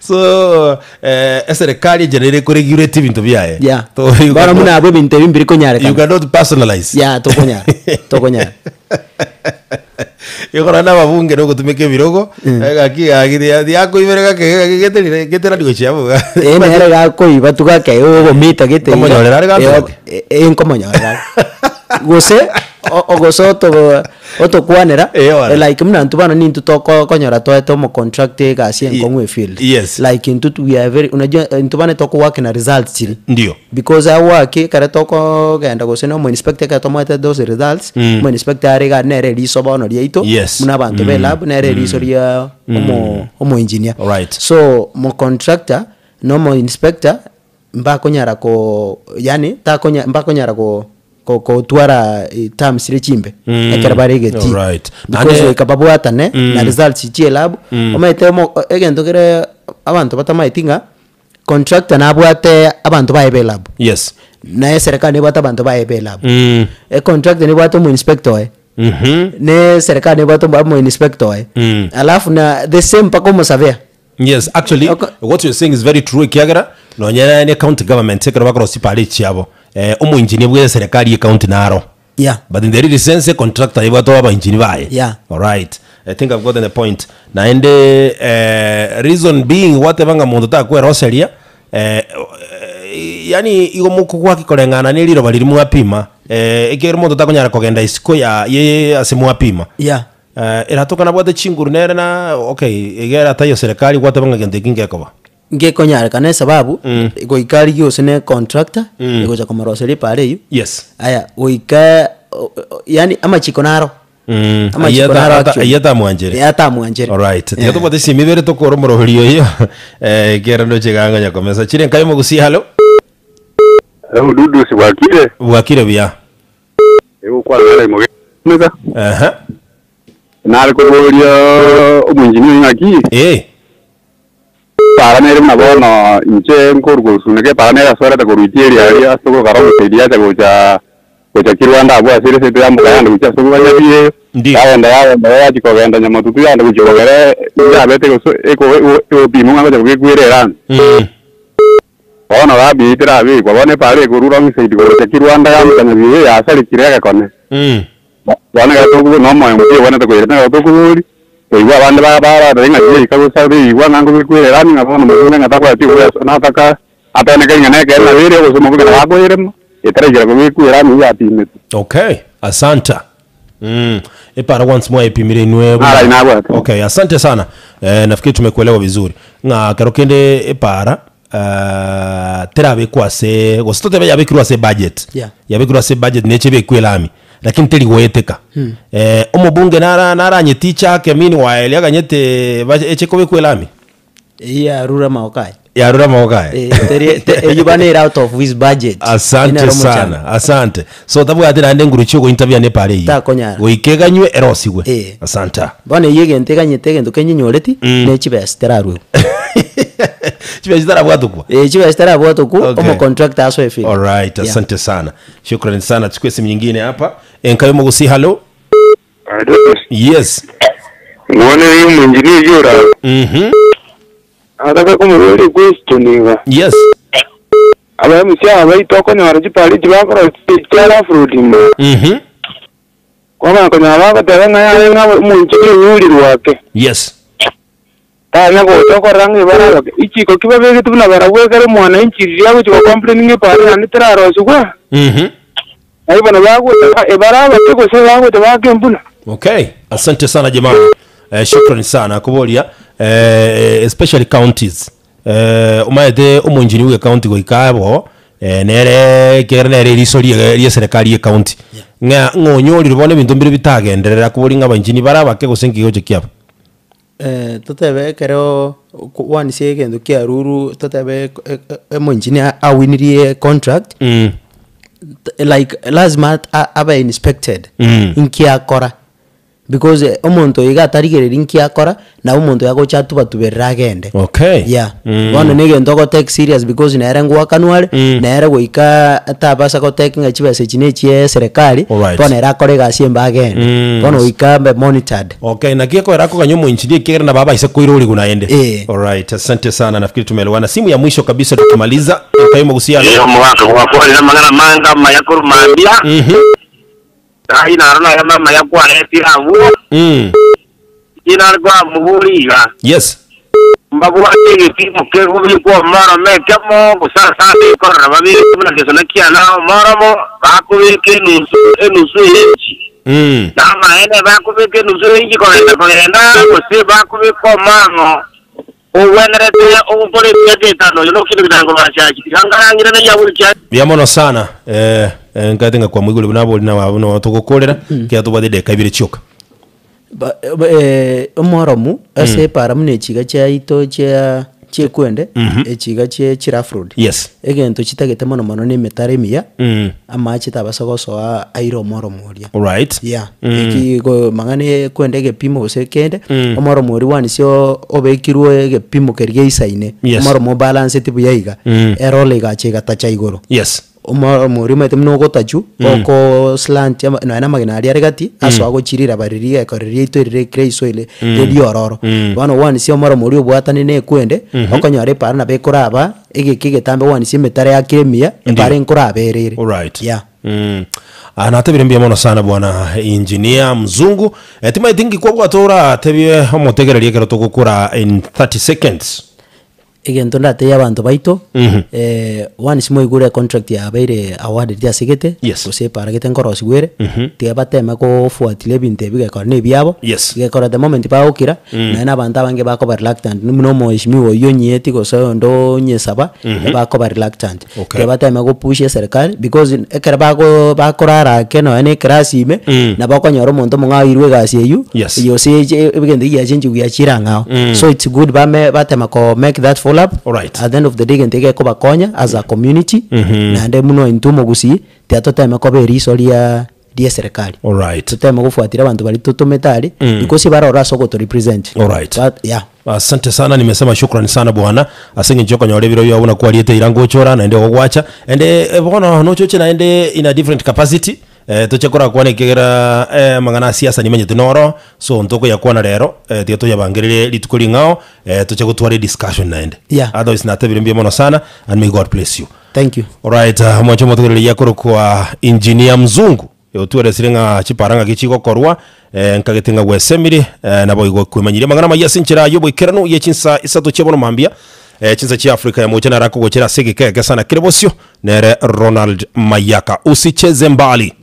So eh, eserekari enchera ere ekoregulate ebinto biaye. Yeah. To- you Bono cannot- buna abwo ebinto ebi mbiri you konyarekana. cannot personalize. Yeah, tokonyara, tokonyara. Igoro na ababunge nogotumeka ebirogo, gaki gaki tiakoibera gake gaki geterire geterani gochia abwo iga. Ee nere gakoiba tu gake ogomita gete iga. Nkomonyorera are Eh, gatoke? eh, nkomonyorera are. Gose o- gose oto otokwanera Eh, ora. like buna intwe bono nintwe tokonyora toete omocontractor egasi enkong'u efield. Yes. Like intwe we are very unajua intwe bono tokowork na results chiria. Ndio. Because awaki ekero tokogenda gose na omoinspector ekero tomoete those results, omoinspector are iga nere eriso bono riaito, Yes. buna abanto be elab nere eriso ria omo omoengineer. Alright. So mocontractor na omoinspector mbakonyara ko yaani takonya mbakonyara ko ko kotwara terms chire chimbe ekero bare egetii. Alright. Because Naende- goika babwatane na results chia elab, omanyete omo egento kere abanto batamaeti ng'a. Contractor nabwate abanto baye b'elab. Yes. Na eserekari nebwate abanto baye b'elab. Mm. Econtractor nebwate omoinspector oye. Mhm. Ne eserekari nebwate omo omoinspector oye. Mm. Alafu na the same mpaka omosurveyor. Yes, actually Oko- what you're saying is very true ekiagera nonya ne county government ekero bakorosia chipara echi chiabo eh, omoengineer bwe eserekari ye county naro. Yeah. But in the real sense contractor ebwate abaengineer baye. Yeah. Alright. I think I've gotten the point. Naende eh, reason being gwateba ng'a monto takweroseria eh, yaani igo mokogwaki koreng'ana ne riroba riria mwapima eh, ekiagera omonto takonyara kogenda isiko ya ye ase mwapima. Yeah. Eh, eratoka nabwate chinguru nere na okay iga erataiyo serikali gwateba ng'a gento eki ngekoba. Ngekonyarekana esababu, goika rigia gose ne econtractor, egocha komoroseria epara eywo. Yes. Aya, goika yaani amachiko naro. Amachiko naro actually. Ayio atamwanchere. Eh, atamwanchere. Alright. Tiga tobwate esimi ibere tokore omoroberi oyo. Eh, kera ndoche ganganya komesa. Chire nkaye mogusie halo. Hello, Dudusi bwakire? Bwakire buya. Egokwana nere imoge. Meza. Aha. Nare koboria omoengineer ng'aki? Eh. Para nere buna bono inche nkoruga osuneke para nere asorete korwa itieri aria ase ogokara omosaidi acha gocha gocha Kirwanda abwo ase ereseti ya Mukayande gochia ase oboganyabi Ndio. yagenda yagenda yachia kogenda Nyamatutu yagenda gochia kogera yabete gose eko egopimwa ng'a gocha kogekwera erami. Bono gabi terabekwa bono epara ekorwa wrong side gocha Kirwanda yambuka Nyabihu yasarekire egekone. Bono ekero tokobo nomoyo mochie obwenerete koirana ekero tokoboria, toigwa abande ba barateba ng'a chiaika bosa beigwa ng'a nkobekwera erami ng'a bono mokungu ng'a tabwati obuya nataka ateneke ng'a nekeene nabo ere gose mokungu nabo akoirema, etaraikera kobekwa erami eywo yapimetwe. Okay, asanta. Mm. Epara once more epimire inwe buna- Nara inabwate. Okay, asante sana. Eh, nafikiri tumekuelewa vizuri. Ng'a kero kende epara terabekwa ase gose totebe yabekirwe ase ebudget, Yeah. yabekirwe ase ebudget neche ebekwe elami, lakini teri goeteka. Omobunge nara naranyetiche ake meanwhile aganyete bache eche kobekwa elami? Eyio yarure amagoko aye. Yarure amagoko aye. Eh, teri te eyio bana ere out of his budget. Asante Inere omochando. sana, asante. So tabwati naende nguru chia ogointerview ane epara eyio. Takonyara. Goika eganywe erosigwe. Eh. Asante. Bono eyio egento eganyete egento kenyenyoreti, ne chibesa terarwegwa. Chibesa chitarabwatokwa. Eh, chibesa chitarabwatokwa, Okay. omocontractor asoe field. Alright, Yeah. asante sana. Shukrani sana. Chukue simu nyingine hapa. Enkayo Mugusi, hello. Yes. Ng'one uyu mwinjini yura ataka kumubwira question iga Yes. abamusi aba baitokonyora chipari chibakora chiara offroading kwamanya konyora bagoteba ng'a yaye ng'a omonchini onyurirwe ake Yes. tanya gocha okorora ng'a ebara ichiko ki babegete buna barabwo ekere mwananchi riria agochi gocomplain ng'a epara naende terarosigwa Naye bono bagocha ebara abake gose bagocha bake embuna. Okay, asante sana jamani. Eh, shukrani sana kuboria eh, especially counties eh, omaete omonchini bwe county goika abo eh, nere ekere nere eriso rie rie serikali ye county ng'a ng'onyorire bono ebinto mbire bitagenderera kobori ng'a abainchini bare abake gose nki gocha kiaba. Eh, totebe ekero once egento kiarurwe totebe e- e- omoengineer awinirie contract, like lazima abe inspected inki akora because omonto oyo iga atarigereria inki akora, nabo omonto oyo agocha atubatuberere agende. Okay. Yeah. Bono na egento ogotake serious because nere ngoakanwa are, nere goika atabasa gotake ng'a chibesa echi na echie eserekari, Alright. bono ere akore egasi embe agende. Bono goika abe monitored. Okay, naki ekoera akoganya omoinchini ekiagera nabo abaise koirorigwa naende. Eh. Alright, asante sana nafikiri tumeelewana. Simu ya mwisho kabisa tukimaliza, Kaimu Gusiano. Ee omogaka gwakwarire amang'ana amange amaya korwa mambia, tai naro nayamo amaya kwaretire abwo, inche nare koramoboria iga, Yes. mbabwate egepimo kegobekwa omorome ekemo, gose ase ase ekorora babeke buna gesona kiane omoromo, bakobeka enusu enusu y'enchi. Namaene bakobeka enusu y'enchi kogenda kogenda, gose bakobeka omong'o ogwenerete ogokora emiaka etano, oyo nokende gochaka kobachachi. Tiga nkarangire na yaburi kia. Mbuya mono sana eh, eh, nkaete ng'a kwamoigure buna abori na buna togokorera, ekiagera tobwate edageka ibere chioka. Ba- eh, omworomu ase epara buna echiga chiaito chia chiekwende echiga chie chirough road Yes. egento chitagete mono mono na emetaro emiya amache tabasa gosoa aire omworomu oria Alright. Yeah. Eki igo mang'ana ekwende egepimo gose kende omworomu oria one oo obekirwe egepimo keria geisaine Yes. omworomu obalanceti buya iga erole egacha egatacha igoro Yes. Omoremo oria omanyete buna ogotachu, oko slant ama nonya na amagena aria are gati, ase agochia riraba riria egekore riaito erire clay soil riororo. Bono once omoremo oria obwatane na ekwende, okonyora epara nabo ekoraba, egeka egetambe once emetaro yakire emiya, epara enkoraba ere ere. Alright. Yeah. Ah, natebire mbuya mono sana bwana engineer mzungu. Eh, timaeti nki kwabwate oratebie omotegereri ekero togokora in 30 seconds. Egento ndatebie abanto baito, once mwaigure econtract yabeire awarded ase gete, Yes. gose eparagete nkorosigwa ere, tiga bateme kofuatilia ebinto ebi gekore na ebiabo, Yes. gekore the moment bagokira, naende na abanto abange bakoba reluctant, buna omoheshimiwa oyio onyieti gose oyonde onyesaba, ebakoba reluctant. Okay. Tiga bateme gopush eserikari because ekero bago bakorara ake nonya na eclass ime, nabo okonyora omonto omong'ao oirwe egasi eywo, Yes. gose eche egento giachenchigwa giachire ang'ao. So it's good bame batema ko make that follow up, Alright. at the end of the day egento egekobakonya as a community, naende buna intwe omogusii, tiga toteme koba eriso ria ria eserekari. Alright. Toteme gofuatiria abanto baria totomete aria, because barore ase ogotorepresent. Alright. But yeah. Asante sana nimesema shukrani sana bwana ase eng'encho okonyora ebiro biao buna kwariete eira ngochora naende ogogwacha ende eh, bono nochoche naende in a different capacity eh, toche korakwana ekiagera eh, amang'ana a siasa nimanyete noro so ntokoyakwana rero eh, tiga toyabangerere rituko ring'ao eh, toche gotwara ediscussion naende Yeah. otherwise natebire mbuya mono sana and may God bless you Thank you. Alright, uh, mwanche motegereria korokwa engineer mzungu Otweresire ng'a chipara ng'aki chigokorwa, nkagete ng'a gwesemire, naboigo kwemanyirie amang'ana amaya ase enchera y'oboikeranu ye chinsa isato chia bono mambia, chinsa chia Afrika ya Mocha nare akogochera ase egeka eke sana kere bosio, nere Ronald Mayaka. Usicheze mbali.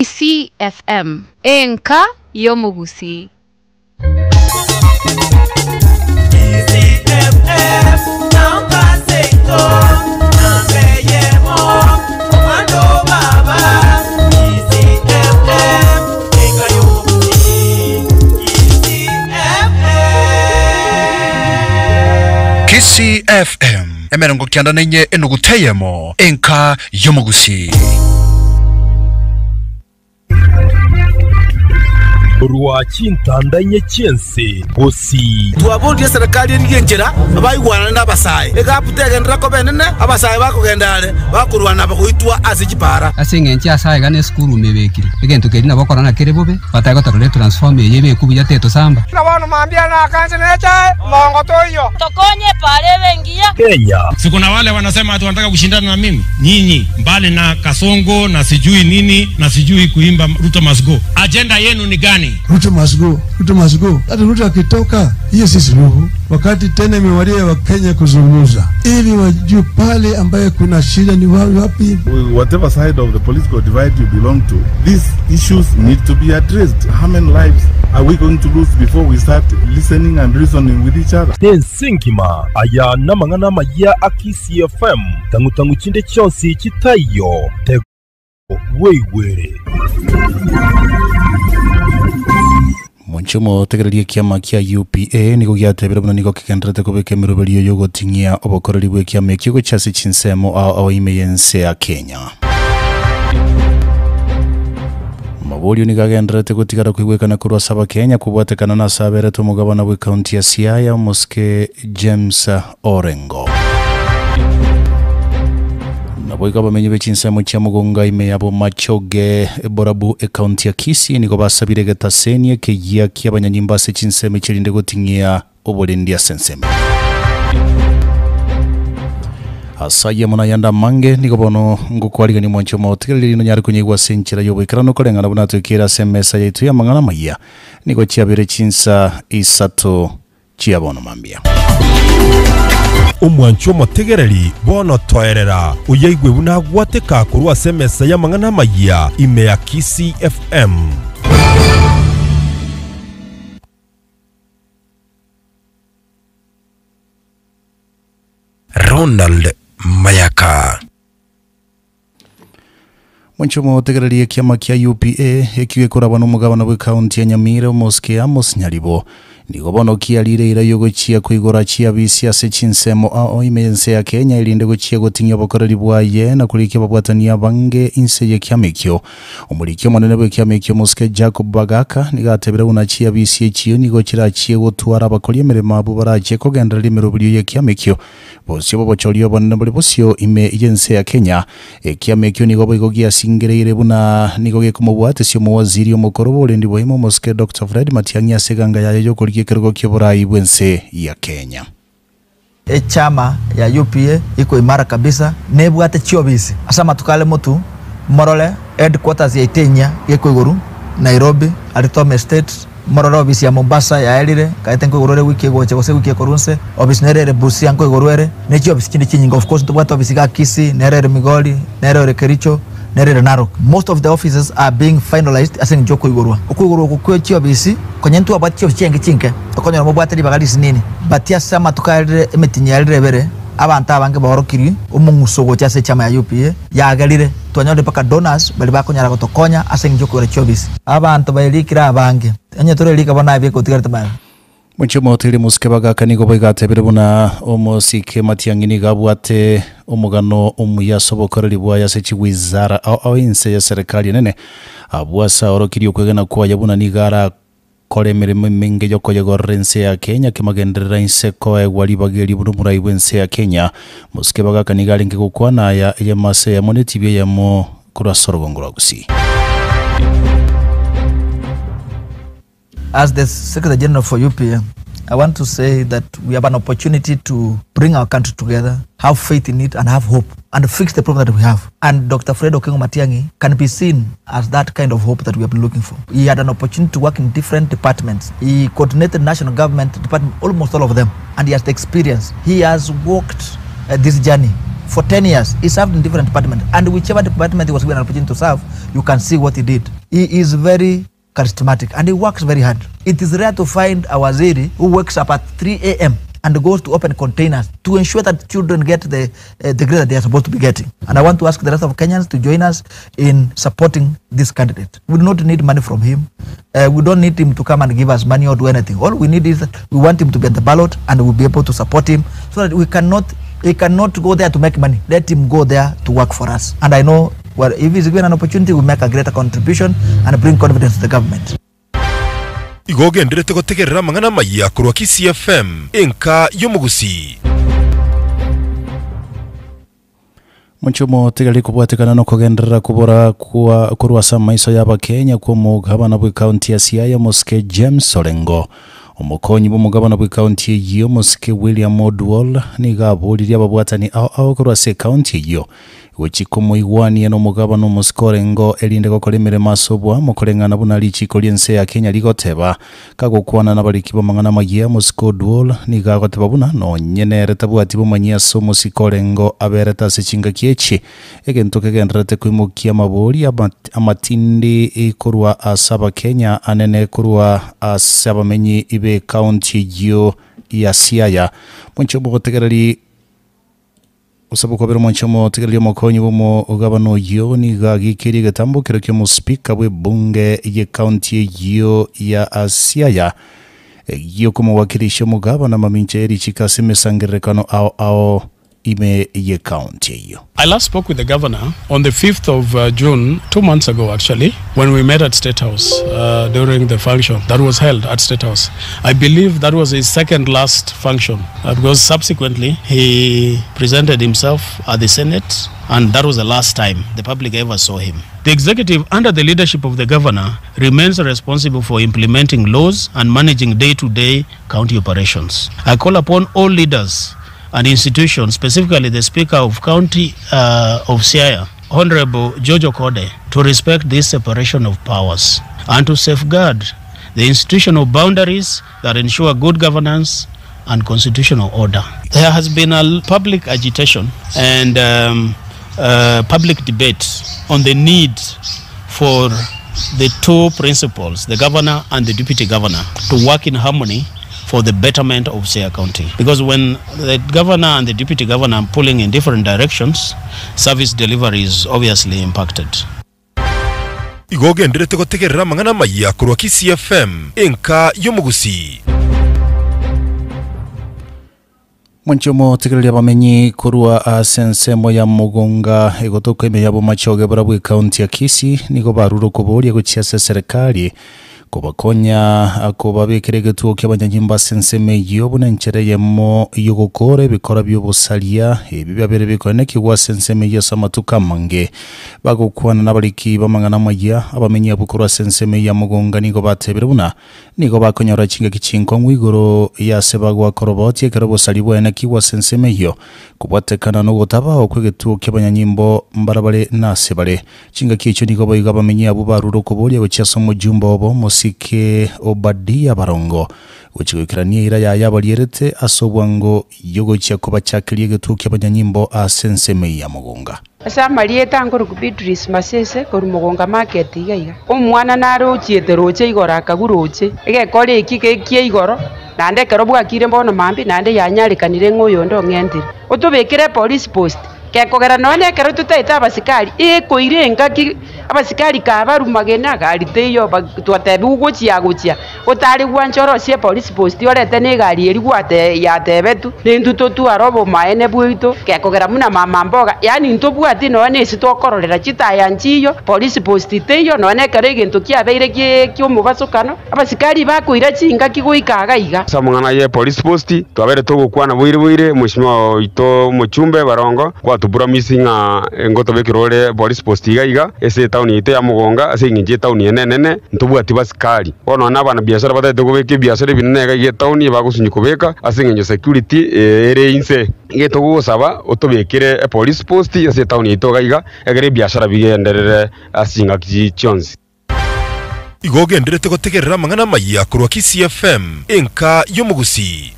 Kisii FM, enka y'omogusii. Kisii FM emerongo kianda na inye enuguta eyemo enka y'omogusii. Korwa chintanda inye chi'ense gosii. Twaborie serikali erigie enchera baigwanane nabasae, egapu tegenderera koba enene, abasae bakogenda are bakorwana bagoitwa ase chipara. Ase eng'encho ase aiga nesukuru mebekire, egento keria nabo okorora kere bobe, batari gotorora etransformer eye ebekwe buya tetosamba. Buna bono mambia nakanse nechae, mongo toiyo. Tokonye epara ebe engiya. Kenya. Si kuna wale wanasema ati wanataka kushindana na mimi. Nyinyi mbali na Kasongo na sijui nini na sijui kuimba Ruto must go. Agenda yenu ni gani? Ruto must go, Ruto must go. Hata Ruto akitoka, hiyo si suluhu. Wakati tena imewadia Wakenya kuzungumza ili wajue pale ambaye kuna shida ni wapi. Whatever side of the political divide you belong to, these issues need to be addressed. How many lives are we going to lose before we start listening and reasoning with each other? Nense engima aya namang'ana amaya a Kisii FM tang'u-tang'u chinde chionsi chitaiyo tego bweigwere. Monche omotegereria ekiama kia UPA nigo giatebire buna nigo kegenderete kobeka emeroberio y'ogoting'ia obokoreri bw'ekiama ekio gochia ase chinsemo ao ao ime y'ense ya Kenya. Maborio nigo agenderete gotigara koigwekana korwa ase abakenya kobwatekana na ase aberete omogabana bw'ecounty ya Siaya omosike James Orengo. Naboigo abamenyi be chinsemo chia Mugunga ime ya Bomachoge Borabu ecounty ya Kisii nigo basabire egetaseni ekeyia ki'abanyanyimbo ase chinsemo echirinde goting'ia oborendi ase ensemo. Ase ayio amo nayande amange nigo bono ngokwarigania omwancho omotigereri rinde onyare konyaigwa ase enchera y'oboikeranu koreng'ana buna toikere ase emesa yaito y'amang'ana amayia nigo chiabeire chinsa isato chia bono mambia. Omwancho omotegereri bono toerera, oyaigwe buna agwateka korwa ase emesa y'amang'ana amayia ime ya Kisii FM. Ronald Mayaka. Mwancho omotegereri ekiama kia UPA ekio gekorabwa nomogabana bw'ecounty ya Nyamira Omosike Amos Nyaribo nigo bono kiarire eira yogochia koigora chiabisi ase chinsemo ao ime y'ense ya Kenya erinde gochia goting'ia obokoreri bwaye na korikia ababwatani abange inse y'ekiama ekio. Omoriki omonene bw'ekiama ekio Omosike Jacob Bagaka nigo atebire buna chiabisi echio nigo chirachie gotwara abakori emeremo abwo barachie kogendereria emeroberio y'ekiama ekio Bosio bw'obochori obonene bore bosio ime y'ense ya Kenya. Ekiama ekio nigo boigo giasingereire buna nigo gekomobwatesia omowaziri omokoro bw'oborendi bwa ime omosike Doctor Fred Matiang'i ase eganga yaye y'okorigia ekerogo ki'oborai bw'ense ya Kenya. Echama ya UPA iko imara kabisa, nebwate chiobisi ase amatuko are motu, morore headquarters yaito enyia geko igoro Nairobi aria Tom Estate, Morore obisi ya Mombasa yaerire, nkaete nkoigorwa ere wiki egocha gose ewiki ekorwa nse, obisi nere ere Busia nkoigorwa ere, ne chiobisi chinde chinyinge of course ntobwate obisi igaa Kisii, nere ere Migori, nere ere Kericho, nere ere Narok. Most of the offices are being finalized ase eng'encho yokoigorwa. Okoigorwa oko kwe chiobisi, konya ntwabwate chiobisi chiaenge chinke, okonyora mobwate ribaga risinini, but ase amatuko aerire emitinyi yaerire ebere, Abanto abange baorokirie omong'uso gocha ase echama ya UPA yagerire twanyorire mpaka donors baria bakonyara gotokonya ase eng'encho y'okoigora chiofisi. Abanto baerikire abange, onye torerika bono aye beka otigarete magega. Mochie omoteria omosike bagaka nigo boigo atebire buna omosike Matiang'i nigo abwate omogano omuya ase obokoreri bwaye ase chiwizara ao ao inse ye serikali enene abwo ase aorokirie okwegena kwaye buna nigo ara Kora emeremo emenge y'okoyegorera ense ya Kenya kemagenderera inse koegwa ribaga erio buna omorai bw'ense ya Kenya. Mosike Bagaka nigo arenge gokwana aya eyemo ase eyemo ne etibi eyemo korwa ase orogongo rwa Gusii. As the Secretary General for UPA, I want to say that we have an opportunity to bring our country together, have faith in it and have hope and fix the problem that we have. And Dr. Fred Okengo Matiang'i can be seen as that kind of hope that we have been looking for. He had an opportunity to work in different departments. He coordinated national government department, almost all of them, and he has the experience. He has walked uh, this journey For 10 years, he served in different departments, and whichever department he was given an opportunity to serve, you can see what he did. He is very charismatic and he works very hard. It is rare to find a waziri who wakes up at 3 a.m. and goes to open containers to ensure that children get the degree that they are supposed to be getting. And I want to ask the rest of Kenyans to join us in supporting this candidate. We do not need money from him. We don't need him to come and give us money or do anything. All we need is that we want him to be at the ballot and we'll be able to support him so that we cannot, he cannot go there to make money. Let him go there to work for us. And I know, well, if he's given an opportunity, we'll make a greater contribution and bring confidence to the government. Igo ogenderete gotegerera amang'ana amaya korwa Kisii FM, enka y'omogusii. Mochomo tigari kobwatekana nokogenderera kobora kwa korwa ase amaiso y'Abakenya kw'omogabana bw'ekaunti ya Siaya Omosike James Orengo. Omokonyi bw'omogabana bw'ekaunti eyio Omosike William Oduol nigo aboririe ababwatani ao ao korwa ase ekaunti eyio gochia komoigwania nomogabana Omosike Orengo erinde gokora emeremo ase oboamo koreng'ana buna richiko ri'ense ya Kenya rigoteba. Kagokwana nabariki b'amang'ana amayia, omosike Oduol nigo agoteba buna nonye nere tabwati bomanyi ase omosike orengo aberete ase chingaki echi, egento kegendererete koimokia amabori amatindi korwa ase Abakenya anene korwa ase abamenyi b'ecounty eyio ya Siaya. Mwanche omogotegereri. Gose bokobera omonche omotegereria omokonyi bw'omogabana oyio nigo agiikerie egetambokero ki'omospeaker bw'ebunge y'ecounty eyio ya Siaya gi'okomowakilisha omogabana mamincha ye richiko ase emesangererekano ao ao ime y'ecounty eyio. I last spoke with the governor on the 5th of June, 2 months ago actually, when we met at State House during the function that was held at State House. I believe that was his second last function because subsequently he presented himself at the Senate and that was the last time the public ever saw him. The executive, under the leadership of the governor, remains responsible for implementing laws and managing day to day county operations. I call upon all leaders and institutions, specifically the Speaker of County of Siaya, Honorable George Okode, to respect this separation of powers and to safeguard the institutional boundaries that ensure good governance and constitutional order. There has been a public agitation and public debate on the need for the two principals, the governor and the deputy governor, to work in harmony for the betterment of Siaya County. Because when the governor and the deputy governor are pulling in different directions, service delivery is obviously impacted. Igo ogenderete gotegerera amang'ana amaya korwa Kisii FM, enka y'omogusii. Mwanche omotegereria abamenyi korwa ase ensemo ya Mugunga egotoka ime ya Bomachoge barabwo ekaunti ya Kisii nigo barure okoboria gochia ase eserekari kobakonya kobabekera egetuo kia abanyanyimbo ase ensemo eyio buna enchera eyemo yogokora ebikora biobosaria ebi biabere bikoenekigwa ase ensemo eyio ase amatuko amange. Bagokwana nabariki b'amang'ana amaya abamenyi abwo korwa ase ensemo eyio ya Mugunga nigo batebire buna nigo bakonyora chingaki chinkong'u igoro yase bagwakora oboti ekero obosari bwaenekigwa ase ensemo eyio kobwatekana na ogotabao kwa egetuo kia abanyanyimbo mbarabare nase bare. Chingaki echio nigo boigo abamenyi abwo barure okoboria gochia ase omojumbe obo omosike Obadia Barongo gochia goikerania eira yaye abarierete ase obwango yogochia kobachakeria egetuo kia abanyanyimbo ase ensemo eyio ya Mugunga. Ase amarieta nkorokwa Beatrice Masese korwa Mogonga Market iga iga. Omwana nare ochiete roche igoro akagwa roche, egekora eki gekia igoro, naende ekero bwakire bono mambia naende yanyarekanire ng'a oyonde ong'entire. Otobekere epolice post, gekogera nonya na ekero totaete abasikari, ekoira engaki abasikari kabarwa magena gari teiyo twatebiwa gochia gochia, otare gwancha orosie epolice post orete na egari eria gwate yatebetwe, nintwe totware obomaene bwaito, gekogera buna mama mboga, yaani ntobwati nonya na ase tokororera chitaya nchiyo, police post teiyo, nonya na ekero egento kiabeire gie kia omobasokano, abasikari bakoira chingaki goika iga iga. Ase amang'ana ye police post, twabeire togokwana boire boire, Mweshimiwa oito omochumbe Barongo, gwatopromise ng'a ngotobekera ore police post iga iga ase etown yaito ya Mogonga ase eng'encho etown eye nenene, ntobwati basikari. Bono nonya na abanabiashara batagete kobeka ebiashara ebinene iga iga etown bagosunywa kobeka ase eng'encho security ere inse. Iga togogosaba otobekere epolice post ase etown yaito iga iga, ekero ebiashara bigenderere ase chingaki chionsi. Igo ogenderete gotegerera amang'ana amaya korwa Kisii FM, enka y'omogusii.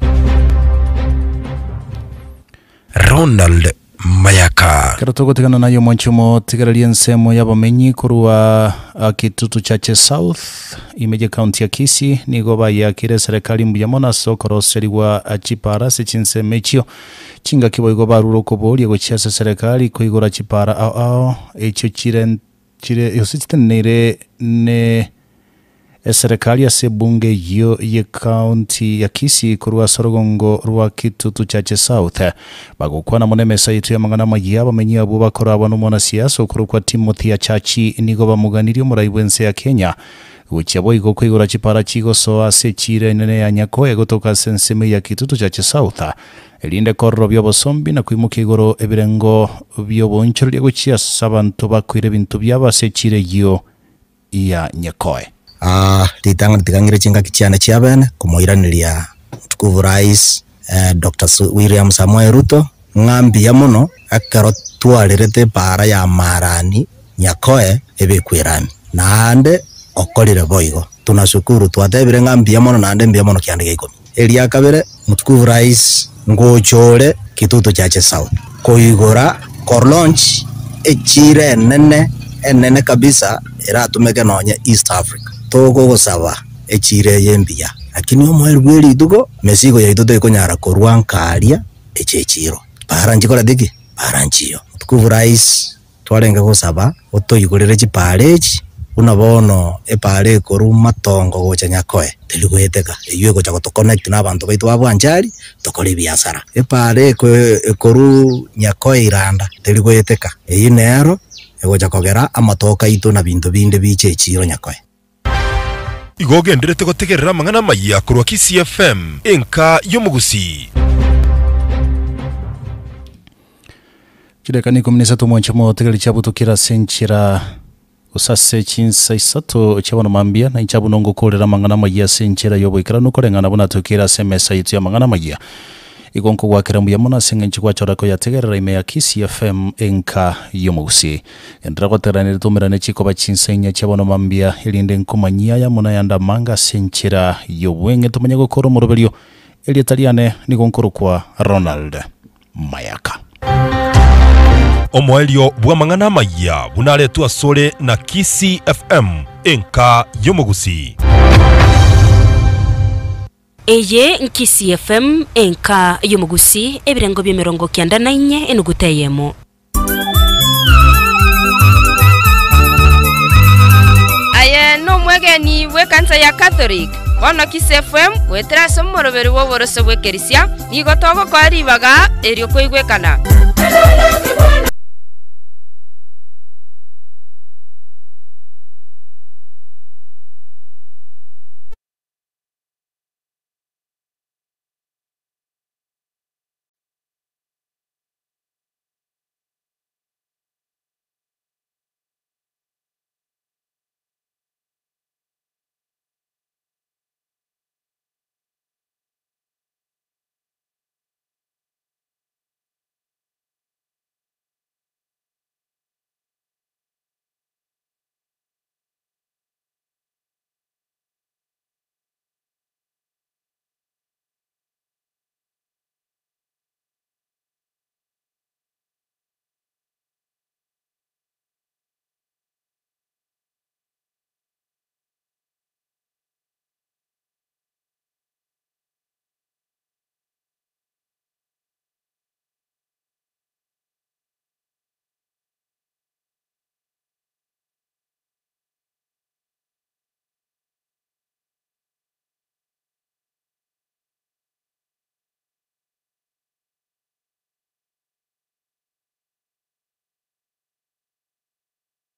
Ronald. Mayaka. Ekero togotigana naye omwanchi omotigereria ensemo y'abamenyi korwa Kitutu Chache South, ime y'ecounty ya Kisii, nigo bayeakire eserekari mbuya mono ase okoroserigwa chipara ase chinsemo echio. Chingaki boigo barure okoboria gochia ase eserekari koigora chipara ao ao echio chire chire gose chiteneneire ne Eserekari ase ebunge eyio y'ecounty ya Kisii korwa ase orogongo rwa Kitutu Chache South bagokwana mono emesa yaito y'amang'ana amayia abamenyi abwo bakorabwa nomwanasiasa okorokwa Timothy Achachi nigo bamoganirie omorai bw'ense ya Kenya gochia boigo koigora chipara chigosoa ase echiira enene ya Nyakoe gotoka ase ensemo ya Kitutu Chache South erinde kororobia obosombi na koimokia igoro ebirengo bi'oboonchoreria gochia ase abanto bakoira ebinto biabo ase echiira eyio ya Nyakoe. Aa, ritang'ani tiga ng'ire chingaki chiane chiabene komoiraneria Mtukufu Rais Doctor William Samoei Ruto ng'a mbuya mono ekero twarerete epaara ya Marani Nyakoe ebekwe erami. Naende okorire boigo. Tunashukuru twatebire ng'a mbuya mono naende mbuya mono kianda gia ikomi. Eria kabere Mtukufu Rais ngocha ore Kitutu Chache South koigora ko launch echiro enene enene kabisa eratumeke nonye East Africa. Togogosaba echiro eye mbuya lakini omoerio bwe rituko mesigo yaito tekonyara korwa nkaria eche echiro. Para nchikoreti ki? Para nchiyo. Mtukufu Rais Twarenge gosaba otoigorere chipaara echi, buna bono epaara ekorwa matongo gocha Nyakoe teri goeteka, eyio egocha gotoconnect na abanto baito ba Bwanchari tokore ebiasara. Epaara ekorwa Nyakoe Iranda teri goeteka, eyio nero egocha kogera amatoke aito na binto binde biche echiro Nyakoe. Igo ogenderete gotegerera amang'ana amayia korwa Kisii FM, enka y'omogusii. Chidakika ni ikomi na isato mwanche motegereri chiabutukire ase enchera gose ase chinsa isato chia bono mambia, na inche abwo nongokorera amang'ana amayia ase enchera y'oboikeranu koreng'ana buna toikeire ase emesa yaito y'amang'ana amayia. Igo nkogwakera mbuya mono ase eng'encho gwachora koyategerera ime ya Kisii FM enka y'omogusii. Enderera gotegerera ritumerane chikoba chinsa inya chia bono mambia, erinde nkomanyie aya amo nayande amange ase enchera y'obweng'e tomanye gokora omoroberio. Erieta riane nigo nkorokwa Ronald Mayaka. Omoerio bw'amang'ana amayia buna aretwe asore na Kisii FM, enka y'omogusii. Eye n'Kisii FM, enka y'omogusii, ebirengo bi'emerongo kianda na inye enuguta eyemo. Aye nomwegeni bw'ekanisa ya Catholic, bono Kiss FM goetera ase omoroberi bw'oboroso bw'ekerisia nigo togokoa ribaga erio koigwekana.